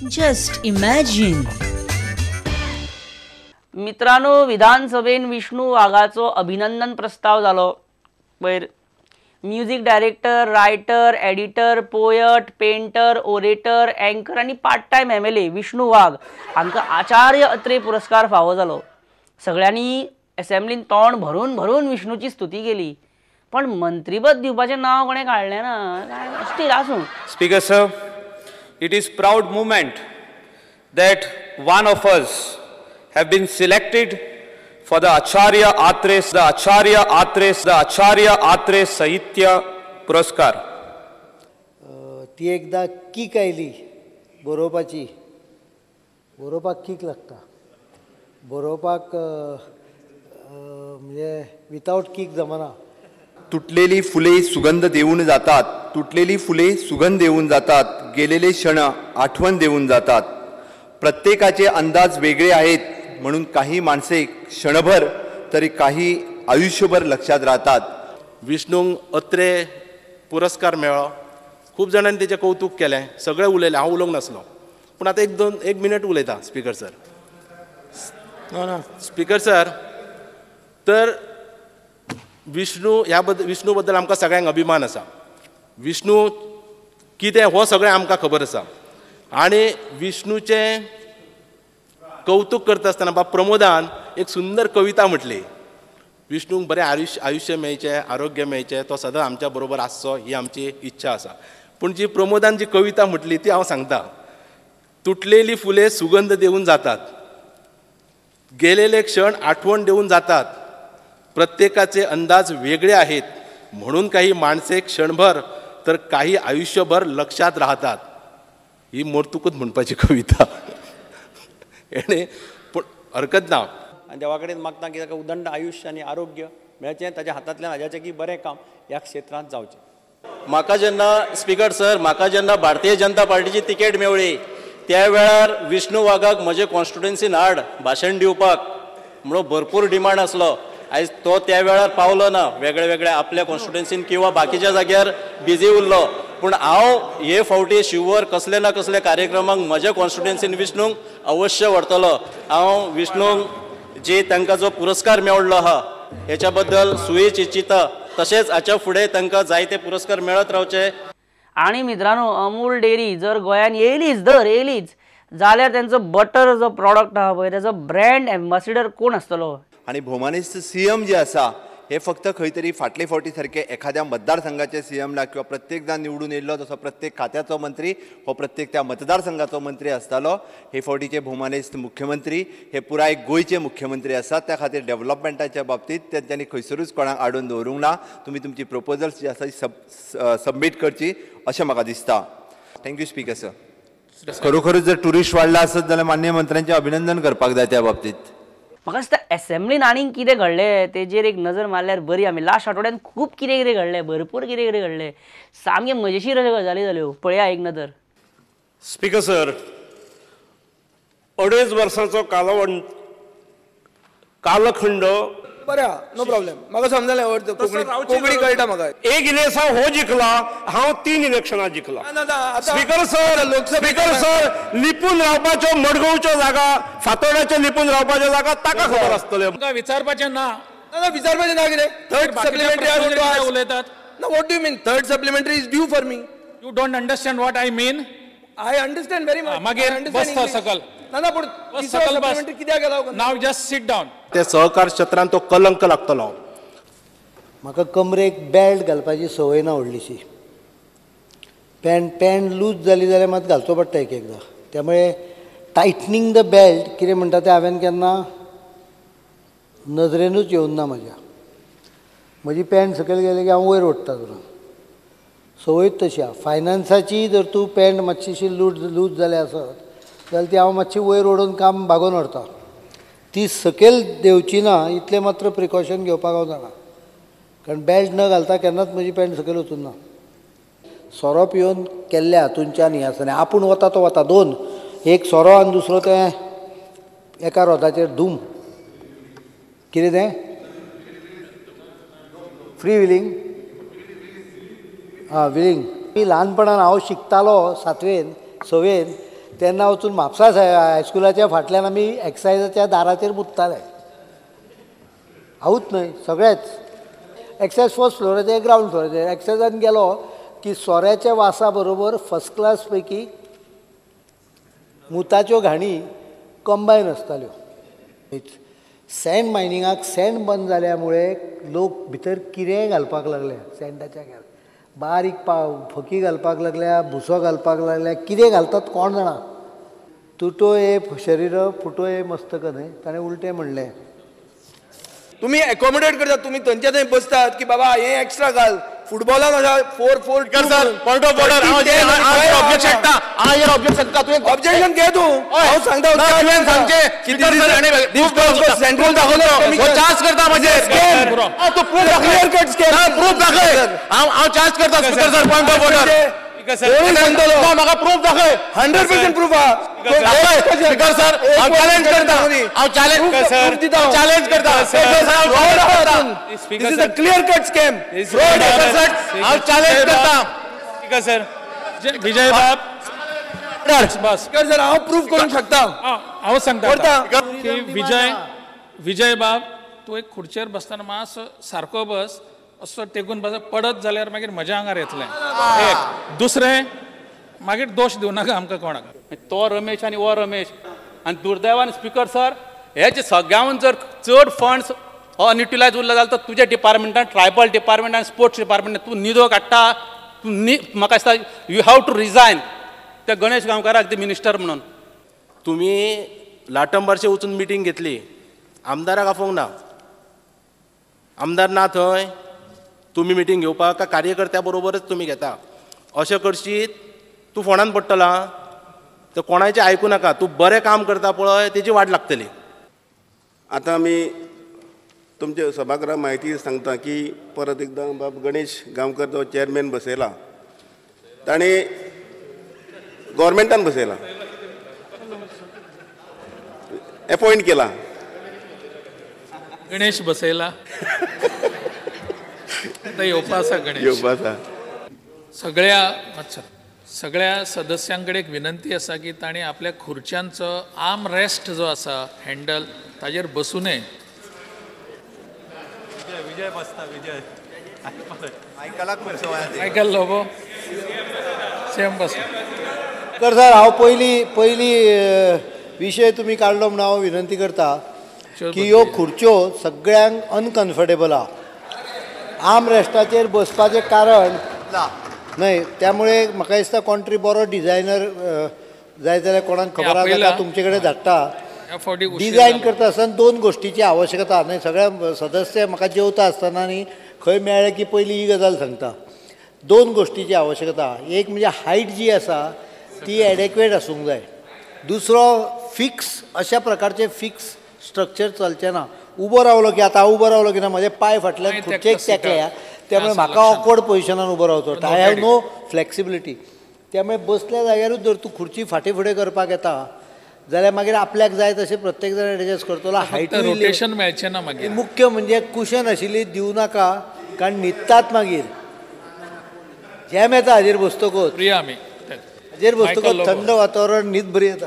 Just imagine. मित्रांनो, विधानसभेन विष्णू वाघाचो अभिनंदन प्रस्ताव जालो. पयर music director, writer, editor, poet, painter, orator, anchor आनी part time MLA Vishnu Wagh हांकां आचार्य अत्रे पुरस्कार फावो जालो. सगळ्यांनी असेंब्लीन तोंड भरून भरून विष्णूची स्तुती केली, पण मंत्रीपद दिवपाचें नांव कोणें काडलें ना. स्टील आसूं. Speaker sir, it is proud moment that one of us have been selected for the Acharya Atre, the Acharya Atre, the Acharya Atre Sahitya Puraskar. ती एकदा कीक आयली बरोवपाची, बरोवपाक कीक लागता, बरोवपाक म्हणजे विदावट कीक जमना. तुटलेली फुले सुगंध देऊन जातात, तुटलेली फुले सुगंध देऊन जातात, गेलेले क्षण आठवण देऊन जातात. प्रत्येकाचे अंदाज वेगळे आहेत म्हणून काही माणसे क्षणभर तरी काही आयुष्यभर लक्षात राहतात. विष्णूंक अत्रे पुरस्कार मेळ्ळो, खूब जाणांनी तेचें कौतूक केलें, सगळें उलयलें, हांव उलोवंक नासलो, पूण आतां एक मिनट उलयता. स्पीकर सर, स्पीकर सर, तर विष्णू ह्या बद्दल, विष्णू बद्दल आमकां सगळ्यांक अभिमान आसा. विष्णू कितें हो सगळें आमकां खबर आसा. आनी विष्णूचें कौतूक करता आसतना बाब प्रमोदान एक सुंदर कविता म्हटली. विष्णूक बरें आयुष्य मेळचें, आरोग्य मेळचें, तो सदां आमच्या बरोबर आसचो ही आमची इच्छा आसा. पूण जी प्रमोदान जी कविता म्हटली ती हांव सांगता. तुटलेली फुले सुगंध देऊन जातात, गेलेले क्षण आठवण देऊन जातात, प्रत्येकाचे अंदाज वेगळे आहेत म्हणून काही माणसे क्षणभर तर काही आयुष्यभर लक्षात राहतात. ही मोर्तुकूच म्हणपाची कविता हेणे, पूण हरकत ना. आनी देवा कडेन मागता की ताका उदंड आयुश्य आनी आरोग्य मेळचें, ताच्या हातांतल्यान हाज्याचें की बरें काम ह्या क्षेत्रांत जावचें. म्हाका जेन्ना स्पीकर सर, म्हाका जेन्ना भारतीय जनता पार्टीची तिकेट मेवळी त्या वेळार विष्णू वाघाक म्हजे कॉन्स्टिट्युएन्सीन हाड भाशण दिवपाक म्हणून भरपूर डिमांड आसलो. आयज तो त्या वेळार पावलो ना, वेगळे वेगळे आपल्या कॉन्स्टिट्युएन्सीन किंवा बाकीच्या जाग्यार बिजी उरलो. पूण हांव हे फावटी शिवर कसले ना कसले कार्यक्रमाक म्हज्या कॉन्स्टिट्युएन्सीन विष्णूंक अवश्य व्हरतलो. हांव विष्णूंक जे तांकां जो पुरस्कार मेळ्ळो आहा हेच्या बद्दल सुयेच इच्छिता, तशेंच हाच्या फुडें तांकां जायते पुरस्कार मेळत रावचे. आनी मित्रांनो, अमूल डेअरी जर गोंयान येयलीच, दर येयलीच जाल्यार तेंचो बटर जो प्रॉडक्ट आहा पळय तेजो ब्रँड एम्बॅसिडर कोण आसतलो? आनी भोवमानेस्त सीएम जे आसा हे फक्त खंय तरी फाटले फावटी सारखे एखाद्या मतदारसंघाचे सीएम ना किंवा प्रत्येकदां निवडून येयल्लो तसो प्रत्येक खात्याचो मंत्री हो प्रत्येक त्या मतदारसंघाचो मंत्री आसतालो. हे फावटीचे भोवमानेस्त मुख्यमंत्री हे पुराय गोंयचे मुख्यमंत्री आसात. त्या खातीर डेव्हलपमेंटाच्या बाबतींत तेंच्यांनी खंयसरूच कोणाक आडून दवरूंक ना. तुमी तुमची प्रपोजल्स जी आसा ती सबमीट करची अशें म्हाका दिसता. Thank you speaker sir. खरोखरच जर ट्युरिस्ट वाडला आसत जाल्यार माननीय मंत्र्यांचें अभिनंदन करपाक जाय त्या बाबतींत. म्हाका दिसता एसेंब्लीन आनीक कितें घडलें तेजेर एक नजर मारल्यार बरी. आमी लास्ट आठवड्यान खूब कितें कितें घडलें, भरपूर कितें कितें घडलें, सामकें मजेशीर अश्यो गजाली जाल्यो. पळया एक नदर. स्पीकर सर, 2.5 वर्सांचो कालखंड बरें, नो प्रॉब्लेम, म्हाका समजलें. अर्थ कोंकणी कळटा म्हाका. एक इलेक्शन हो जिखला, हांव 3 इलेक्शनां जिखला. स्पीकर सर, स्पीकर सर, लिपून रावपाच्यो मडगांवच्यो जागा, फातोड्याच्यो लिपून रावपाच्यो जागा ताका खबर आसतल्यो. विचारपाचें ना, विचारपाचें ना कितें? थर्ड सप्लिमेंटरी उलयतात. What do you mean? Third supplementary is due for me. You don't understand what I mean? I understand very much. मागीर बस सकल. ना ना, पूण सप्लिमेंटरी कित्याक गेला? नाव जस्ट सीट डावन. ते सहकार क्षेत्रांत तो कलंक लागतलो. म्हाका कमरेक बेल्ट घालपाची संवय ना व्हडलीशी. पॅन्ट लूज जाली जाल्यार मात घालचो पडटा एक एकदां. त्यामुळे टायटनींग the belt कितें म्हणटा तें हांवें केन्ना नजरेनूच येवंक ना म्हज्या. म्हजी पॅन्ट सकयल गेली की हांव वयर ओडटा धरून, संवयूच तशी आहा. फायनान्साची जर तूं पॅन्ट मातशीशी लूज जाल्या आसत जाल्यार ती हांव मातशी वयर ओडून काम भागोवन व्हरता. ती सकयल देंवची ना इतलें मात्र प्रिकॉशन घेवपाक हांव जाणा, कारण बेल्ट न घालता केन्नाच म्हजी पॅन्ट सकयल वचून ना. सोरो पिवन केल्ल्या हातूंच्यान हें आसना, आपूण वता तो वता, दोन, एक सोरो आनी दुसरो तें एका रोदाचेर धूम कितें तें फ्री विलींग. आं, विलींग. ल्हानपणान हांव शिकतालो 7वेन 6वेन तेन्ना वचून म्हापसा हायस्कुलाच्या फाटल्यान आमी एक्सायजाच्या दाराचेर मुत्ताले. हांवूच न्हय, सगळेच. एक्सायज फर्स्ट फ्लोराचेर, ग्रावंड फ्लोराचेर. एक्सायजान गेलो की सोऱ्याच्या वासा बरोबर फर्स्ट क्लास पैकी मुताच्यो घाणी कंबायन आसताल्यो. सँड मायनिंगाक सँड बंद जाल्या मुळे लोक भितर कितेंय घालपाक लागले. सँडाच्या घाल बारीक फकी घालपाक लागल्या, भुसो घालपाक लागल्या, कितें घालतात कोण जाणा. तुटो हे शरीर फुटो हे मस्तक न्हय, ताणें उलटें म्हणलें. तुमी एकोमोडेट करतात, तुमी थंयच्या थंय बसतात की बाबा हें एक्स्ट्रा घाल. फुटबॉलान अशा 4-4 sir point of order. Objection घे तूं. हांव सांगता सेंट्रल दाखयलो, चार्ज करता म्हजेर. तूं प्रूफ दाखय, प्रूफ दाखय. हांव चार्ज करता speaker sir, point of order. म्हाका प्रूफ दाखय. 100% प्रूफ आहा स्पीकर सर. हांव चॅलेंज करता, हांव चॅलेंज करता. This is a clear cut scam. हांव चॅलेंज करता स्पीकर सर. विजय बाब बस स्पीकर सर, हांव प्रूफ करूंक शकता. हांव सांगता की विजय विजय बाब तूं एक खुर्चेर बसतना मातसो सारको बस, असो टेकून बस, पडत जाल्यार मागीर म्हज्या आंगार येतलें. एक दुसरें मागीर दोश दिवं नाका आमकां कोणाक. तो रमेश आनी हो रमेश. आनी दुर्दैवान स्पीकर सर, हे जे सगळ्याहून जर चड फंड्स अनयुटिलायज उरला जाल्यार तो तुज्या डिपार्टमेंटान, ट्रायबल डिपार्टमेंट आनी स्पोर्ट्स डिपार्टमेंटान तूं निदो काडटा. तूं म्हाका दिसता you have to resign त्या गणेश गांवकाराक ती मिनिस्टर म्हणून. तुमी लाटंबारशे वचून मिटींग घेतली, आमदाराक आफोवंक ना. आमदार ना थंय, तुमी मिटींग घेवपाक काय कार्यकर्त्या बरोबरच तुमी घेता. अशें करशीत तूं फोणान पडटला. तर कोणाचें आयकूं नाका. तूं बरें काम करता पळय, तेजी वाट लागतली. आतां आमी तुमच्या सभागृहाक म्हायती सांगता की परत एकदां बाब गणेश गांवकर जो चेअरमॅन बसयला, ताणें गोवोरमेंटान बसयला, एपॉयंट केला. गणेश बसयला येवपा आसा. गणेश येवपा आसा. सगळ्या सगळ्या सदस्यां कडेन एक विनंती आसा की तांणी आपल्या खुर्च्यांचो आर्म रेस्ट जो आसा हँडल ताजेर बसूं नये. विजय बसता, विजय मायकल लोबो सेम बसता. तर सर, हांव पयलीं पयलीं विशय तुमी काडलो म्हणून हांव विनंती करता की ह्यो खुर्च्यो सगळ्यांक अनकम्फर्टेबल आहा. आर्म रेस्टाचेर बसपाचें कारण न्हय, त्यामुळे म्हाका दिसता कोण तरी बरो डिझायनर जाय जाल्यार कोणाक खबर आसा तुमचे कडेन धाडटा. डिझायन करता आसतना दोन गोश्टीची आवश्यकता न्हय. सगळ्या सदस्य म्हाका जेवता आसतना न्ही खंय मेळ्ळें की पयलीं ही गजाल सांगता. दोन गोश्टीची आवश्यकता, एक म्हणजे हायट जी आसा ती एडेक्वेट आसूंक जाय. दुसरो फिक्स अशा प्रकारचे फिक्स स्ट्रक्चर चलचें ना. उबो रावलो की आतां उबो रावलो की ना म्हजे पांय फाटल्यान खुर्चेक तेंकल्या, त्यामुळे म्हाका ऑकवर्ड पोजिशनान उबो रावचो. I have no flexibility. त्यामुळे बसल्या जाग्यारूच जर तूं खुर्ची फाटीं फुडें करपाक येता जाल्यार मागीर आपल्याक जाय तशें प्रत्येक जाण एडजस्ट करतलो. हायट रोटेशन मेळचें ना मागीर. मुख्य म्हणजे कुशन आशिल्ली दिवं नाका, कारण न्हिदतात मागीर. जॅम येता हाजेर बसतकूच, हाजेर बसतकूच थंड वातावरण, न्हीद बरी येता.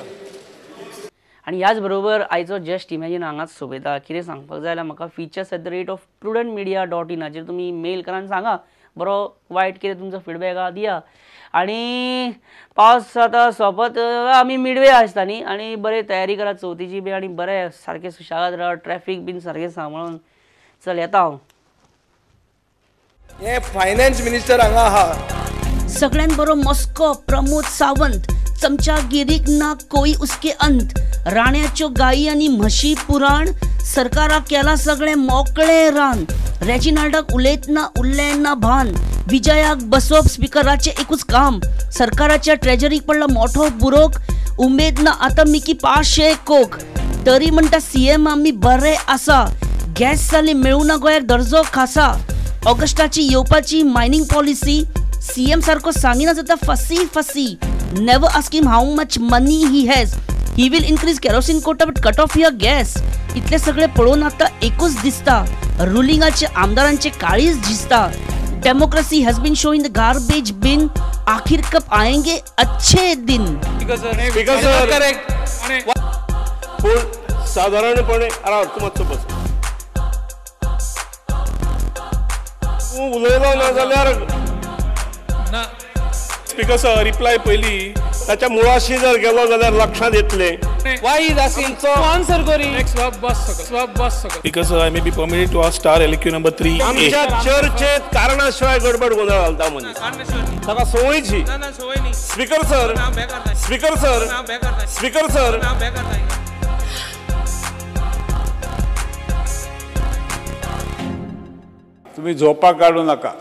आनी ह्याच बरोबर आयचो जस्ट इमॅजीन हांगाच सोंपयता. कितें सांगपाक जाय जाल्यार म्हाका features@prudentmedia.in हाचेर तुमी मेल करा आनी सांगा बरो वायट कितें तुमचो फिडबॅक आहा दिया. आनी पावस आतां सोंपत आमी मिडवे आसता न्ही, आनी बरें तयारी करा चवथीची बी, आनी बरें सारकें सुशेगाद राव, ट्रॅफीक बीन सारकें सांबाळून. चल येता हांव. हे फायनान्स मिनिस्टर हांगा आहा. सगळ्यांत बरो मस्को प्रमोद सावंत, चमचागिरीक ना कोई उसके अंत, राण्याच्यो गायी आनी म्हशी पुराण, सरकाराक केला सगळें मोकळें रान, रेजिनाल्डाक उलयतना उरलें ना भान, विजयाक बसोवप स्पिकराचें एकूच काम, सरकाराच्या ट्रेजरीक पडला मोठो बुरोक, उमेद ना आतां मिकी 500 कोक, तरी म्हणटा सीएम आमी बरे आसा, गॅस जाली मेळूं ना गोंयाक दर्जो खासा, ऑगस्टाची येवपाची मायनींग पॉलिसी, सीएम सारको सांगिना जाता फसी फसी, never ask him how much money he has, he will increase kerosene quota but cut off your gas. इतले सगळे पळोवन आतां एकूच दिसता, रुलिंगाचे आमदारांचे काळीज झिजता. Democracy has been showing the garbage bin. आखिर कब आएंगे अच्छे दिन? स्पीकर सर, पूण सादारणपणे राव तूं मातसो बस. तूं उलयलो ना जाल्यार स्पीकर सर रिप्लाय पयली ताच्या मुळाशी जर गेलो जाल्यार लक्षांत येतलें. Why is asking? So answer curry. Next swap bus सकल. Swap bus सकल. Speaker sir, I may be permitted to ask star LQ number 3. आमच्या चर्चेत कारणाशिवाय गडबड गोंदळ घालता मनीस. ताका संवयची. Speaker sir, speaker sir, speaker sir. तुम्ही झोपा काढू नका.